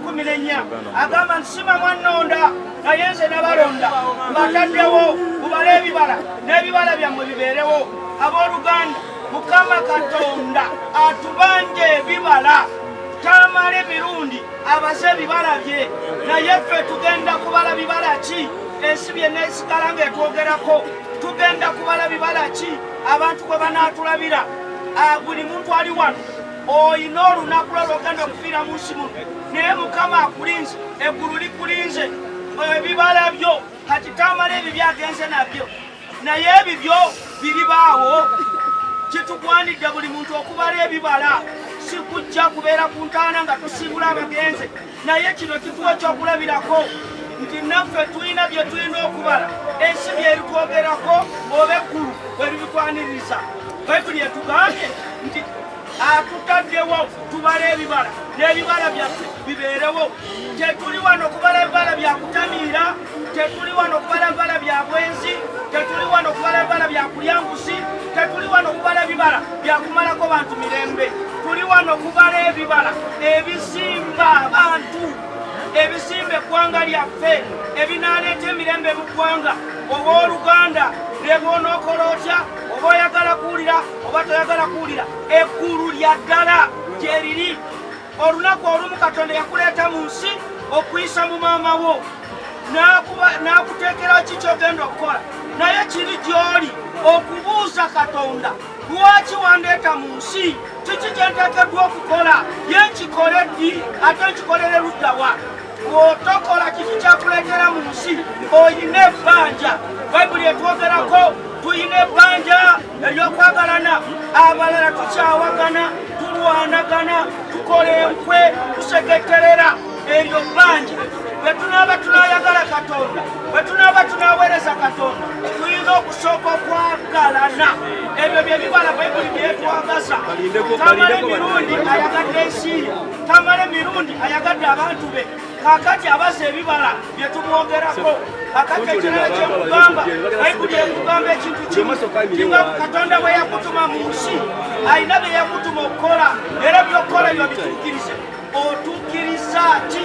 14 agamba nti sima mwannonda naye nze nabalonda mbataddewo mubale ebibala n'ebibala byammwe bibeerewo. Abooluganda, Mukama Katonda atubanja ebibala. Tamala emirundi abaze ebibala bye, naye ffe tugenda kubala bibala ki? Ensi byeneesigala ng'etwogerako, tugenda kubala bibala ki abantu bwe banaatulabira? Buli muntu ali wano olina olunaku lwo lwogenda okufiira mu nsi muno, naye Mukama akulinze, eggulu likulinze ebibala byo. Kati tamala ebyo byagenze nabyo, naye ebibyo biribaawo. Kitugwanidde buli muntu okubala ebibala, si kujja kubeera ku ntaana nga tusiibula abagenze, naye kino kituwa ekyokulabirako nti naffe tulina bye tulina okubala, ensi byeritwogerako oba eggulu bwe libitwaniriza. Bayibuli etugambye nti atutaddewo tubale ebibala n'ebibala byaffe bibeerewo. Tetuli wano kubala ebibala bya kutamiira, tetuli wano kubala bibala bya bwenzi, tetuli wano kubala bibala bya kulya nguzi, tetuli wano kubala bibala bya kumalako bantu mirembe. Tuli wano kubala ebibala ebizimba abantu, ebizimba eggwanga lyaffe, ebinaaleeta emirembe mu ggwanga. Owooluganda, ne bw'onookola otya, oba oyagala kuwulira oba toyagala kuwulira, eggulu lya ddala gye liri. Olunaku olumu Katonda yakuleeta mu nsi okuyisa mu maama wo n'akuteekerawo ki kyogenda okukola, naye kiri gy'oli okubuuza Katonda, lwaki wandeeta mu nsi? Kiki kyenteekeddwa okukola? Ye nkikole ddi ate nkikolere luddawa? Bw'otokola kiki kyakuleetera mu nsi, oyina ebbanja. Bayibuli etwogerako, tuyina ebbanja ery'okwagalana. Abalala tukyawagana, tulwanagana, tukola enkwe, tusegeterera. Eryo bbanja. Bwe tunaaba tunayagala Katonda, bwe tunaaba tunaweereza Katonda, tulina okusooka okwagalana. Ebyo bye bibala Bayibuli byetwagaza. Tamala emirundi ayagadde ensi ye, tamala emirundi ayagadde abantu be, kakati abaza ebibala bye tumwogerako. Kakati ekirala kyekugamba, Bayibuli ekugamba ekintu kimu kinga Katonda bwe yakutuma mu nsi, alina bye yakutuma okukola, era byokukola byo bituukirize. Otuukiriza ki?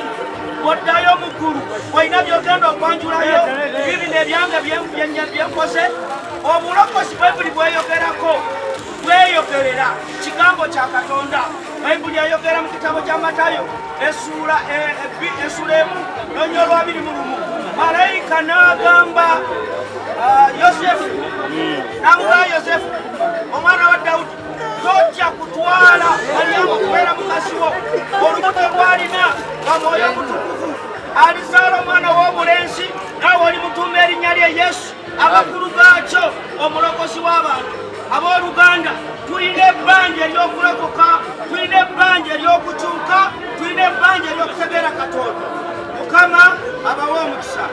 Oddayo mu ggulu, olina byogenda okwanjulayo, bibino ebyange byenkoze. Obulokozi Bayibuli bweyogerako bweyogerera kigambo kya Katonda. Bayibuli eyogera mu kitabo kya Matayo essuula 1 nonya olw'21, malayika n'agamba Yosefu, n'amugamba, Yosefu omwana wa Dawudi, tojja kutwala Malyamu okubeera mukazi wo, olubuto lwalina nga Mwoyo Mutukuvu. Alizaala omwana w'obulenzi, naawe olimutuuma erinnya lye Yesu, amakulu gaakyo omulokozi w'abantu. Abooluganda, tulina ebbanja ery'okulokoka, tulina ebbanja ery'okukyuka, tulina ebbanja ery'okutegeera Katonda. Mukama abawe omukisa.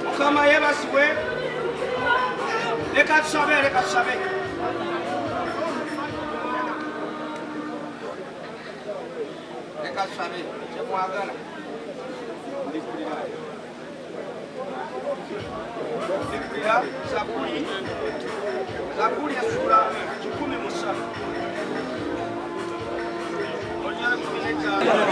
Mukama yebazibwe. Leka tusabe, leka tusabe, leka tusabe. Kyemwagala ndikulira, ndikulira. Zabuli, Zabuli essuula 103 olunyiriri 15.